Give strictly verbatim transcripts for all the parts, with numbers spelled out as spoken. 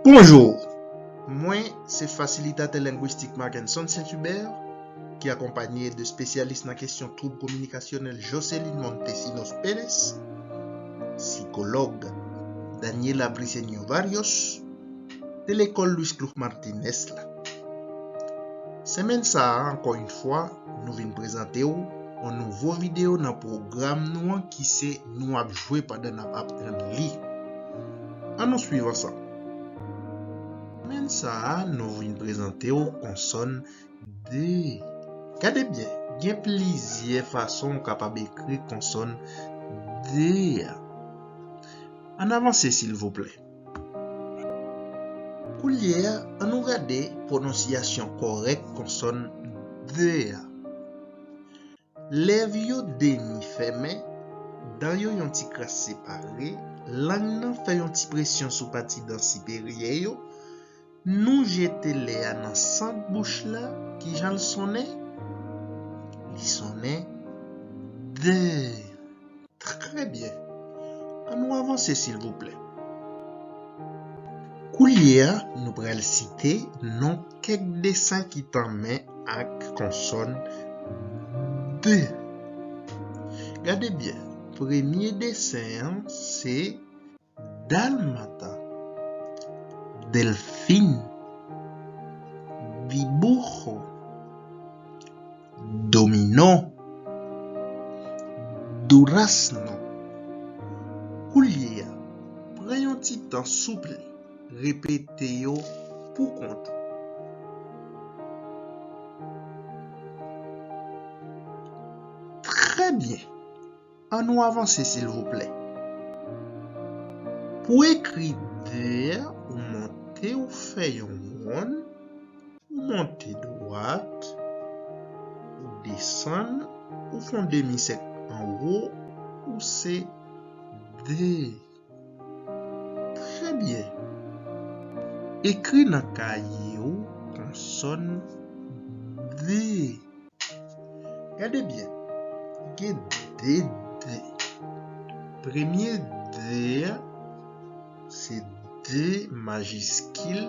Bonjou! Mwen se fasilitatè lengwistik Markenson Saint Hubert, ki akonpaye de espesyalis nan kesyon twoub kominikasyonèl Jocelyn Montesinos Pérez, sikològ Daniela Briceño Barrios, de lekòl Luis Cloux Martinez la. Semèn sa a, ankò yon fwa, nou vin prezante w yon nouvo videyo nan pwogram nou an ki se Nou ap jwe pandan n ap aprann li. Ann nou swiv ansanm. Semèn sa a, nou vin prezante w konsòn D. Gade byen, gen plizyè fason w kapab ekri konsòn D a. Ann avanse, silvouplè. Koulye a, ann nou gade pwononsyasyon kòrèk konsòn D a. Lèv yo demi fèmen, dan yo yon ti kras separe, lang nan fè yon ti presyon sou pati dan siperyè yo. Nou jete lè a nan sant bouch la, kijan l sonnen? Li sonnen D. Trè byen. Ann nou avanse, silvouplè. Koulye a, nou pral site non kèk desen ki tanmen ak konsòn D. Gade byen, premye desen an se dalmata, delfin, dibujo, domino, durazno. Koulye a, pran yon ti tan souple, repete yo pou kont ou. Trè byen. Ann nou avanse, silvouplè. Pou ekri D a, ou monte, ou fè yon wonn, ou monte dwat, ou desann, ou fè yon demi sèk anwo, ou se D. Trè byen. Ekri nan kaye w konsòn D. Gade byen. Gen de D. Premye D a, se D majiskil,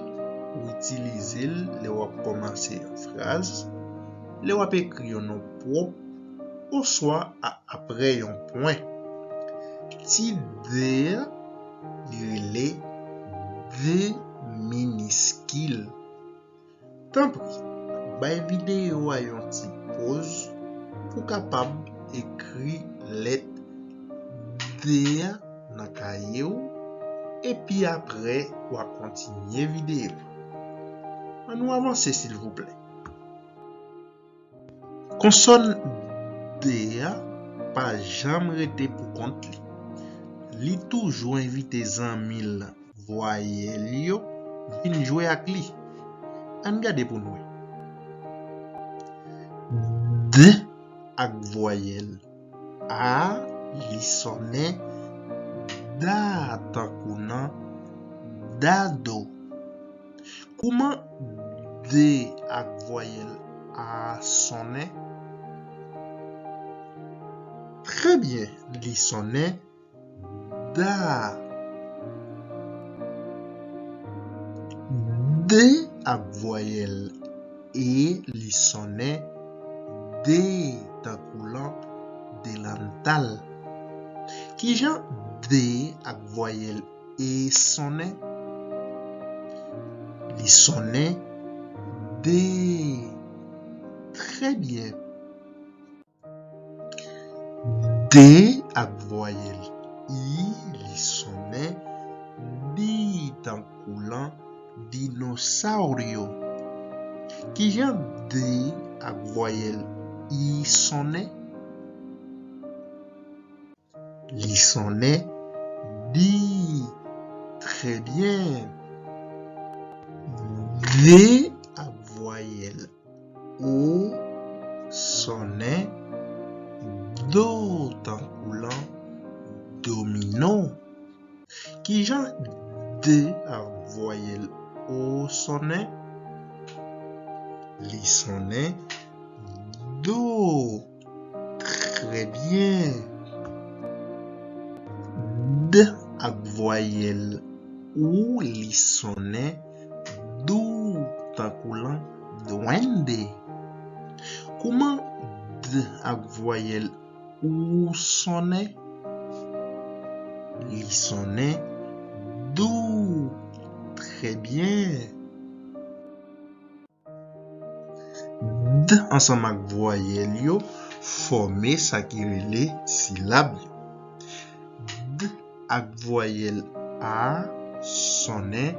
ou itilize l lè w ap kòmanse yon fraz, lè w ap ekri yon non pwòp, oswa a, apre yon pwen. Ti D a, li rele D miniskil. Tanpri, bay videyo a yon ti poz pou w kapab ekri lèt D a nan kaye w, epi apre w a kontinye videyo a. Ann nou avanse, silvouplè. Konsòn D a pa janm rete pou kont li. Li toujou envite zanmi l vwayèl yo vin jwe ak li. Ann gade pou n wè. D ak vwayèl A, li sonnen da, tankou nan dado. Kouman D ak vwayèl A sonnen? Trè byen, li sonnen da. D ak vwayèl E, li sonnen de, tankou lan delantal. Kijan D ak vwayèl E sonnen? Li sonnen de. Trè byen. D ak vwayèl I, li sonnen di, tankou lan dinosawrio. Kijan D ak vwayèl I sonnen? Li sonnen di. Trè byen. D ak vwayèl O sonnen do, tankou lan domino. Kijan D ak vwayèl O sonnen? Li sonnen do. Trè byen. D ak vwayèl Ou li sonnen dou tankou lan dwende. Kouman d ak vwayèl ou sonnen? Li sonnen dou. Trè byen. D ansanm ak vwayèl yo fòme sa ki rele silab yo. D ak vwayèl a sonnen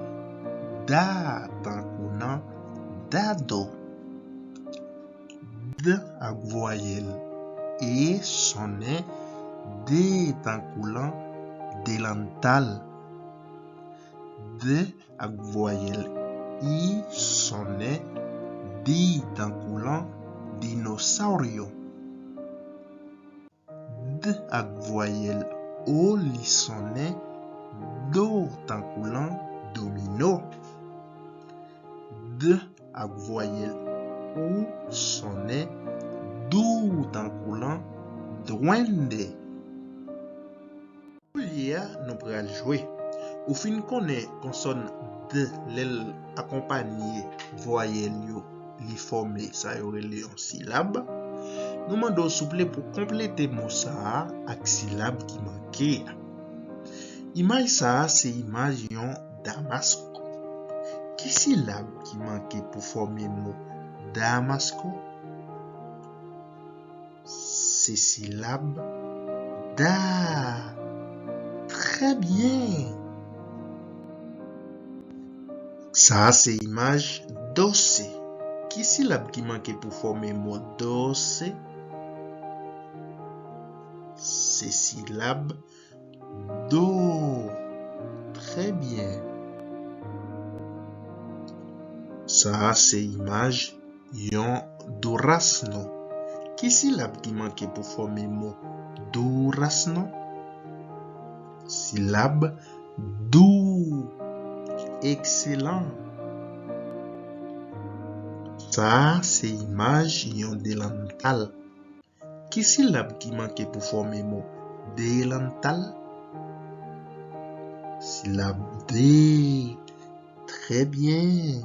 da tankou nan dado. D ak vwayèl e sonnen de tankou lan delantal. D ak vwayèl i sonnen di tankou lan dinosawrio. D ak vwayèl o li sonnen do tankou lan domino. D ak vwayèl ou sonnen dou tankou lan dwende. Koulye a, nou pral jwe. Ou fin konnen konsòn d lè l akonpanye vwayèl yo, li fòme sa yo rele yon silab. Nou mande w souple pou konplete mo sa a ak silab ki manke a. Imaj sa a se imaj yon damasko. Ki silab ki manke pou fòme mo damasko? Se silab da. Trè byen. Sa a se imaj dose. Ki silab ki manke pou fòme mo dose? Se silab do. Trè byen. Sa a se imaj yon durasno. Ki silab ki manke pou fòme mo durasno? Silab dou. Ekselan. Sa a se imaj yon delantal. Ki silab ki manke pou fòme mo delantal? Silab de. Trè byen.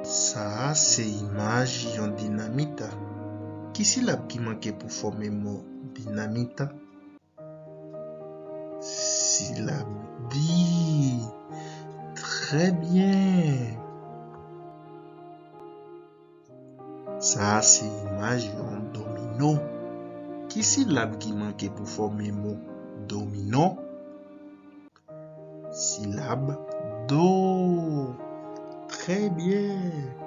Sa a se imaj yon dinamita. Ki silab ki manke pou fòme mo dinamita? Silab di. Trè byen. Sa a se imaj yon domino. Ki silab ki manke pou fòme mo domino? Silab do. Trè byen.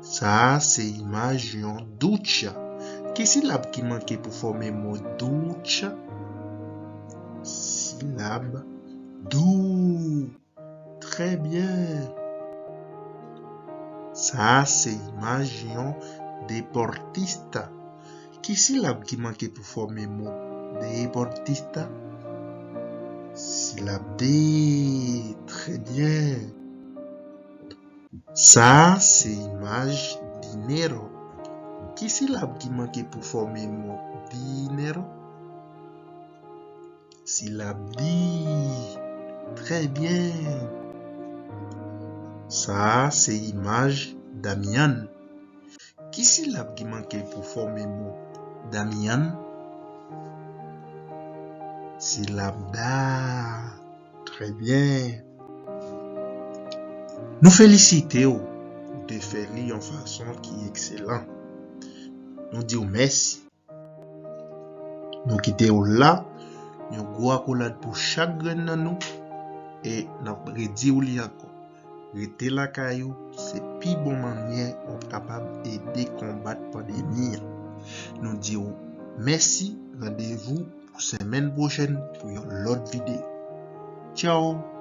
Sa a se imaj yon doucha. Ki silab ki manke pou fòme mo doucha? Silab dou. Trè byen. Sa a se imaj yon depòtista. Ki silab ki manke pou fòme mo depòtista? Silab de. Trè byen. Sa a se imaj dinero. Ki silab ki manke pou fòme mo dinero? Silab di. Trè byen. Sa a se imaj Damian. Ki silab ki manke pou fòme mo Damian? Silab da. Trè byen. Nou felisite w. Ou te fè li yon fason ki ekselan. Nou di w mèsi. Nou kite w la, yon gwo akolad pou chak grenn nan nou, e n ap redi w li ankò. Rete lakay ou, se pi bon mannyè w kapab ede konbat pandemi an. Nou di w mèsi, randevou pou semèn pwochèn pou yon lòt videyo. Tchaw!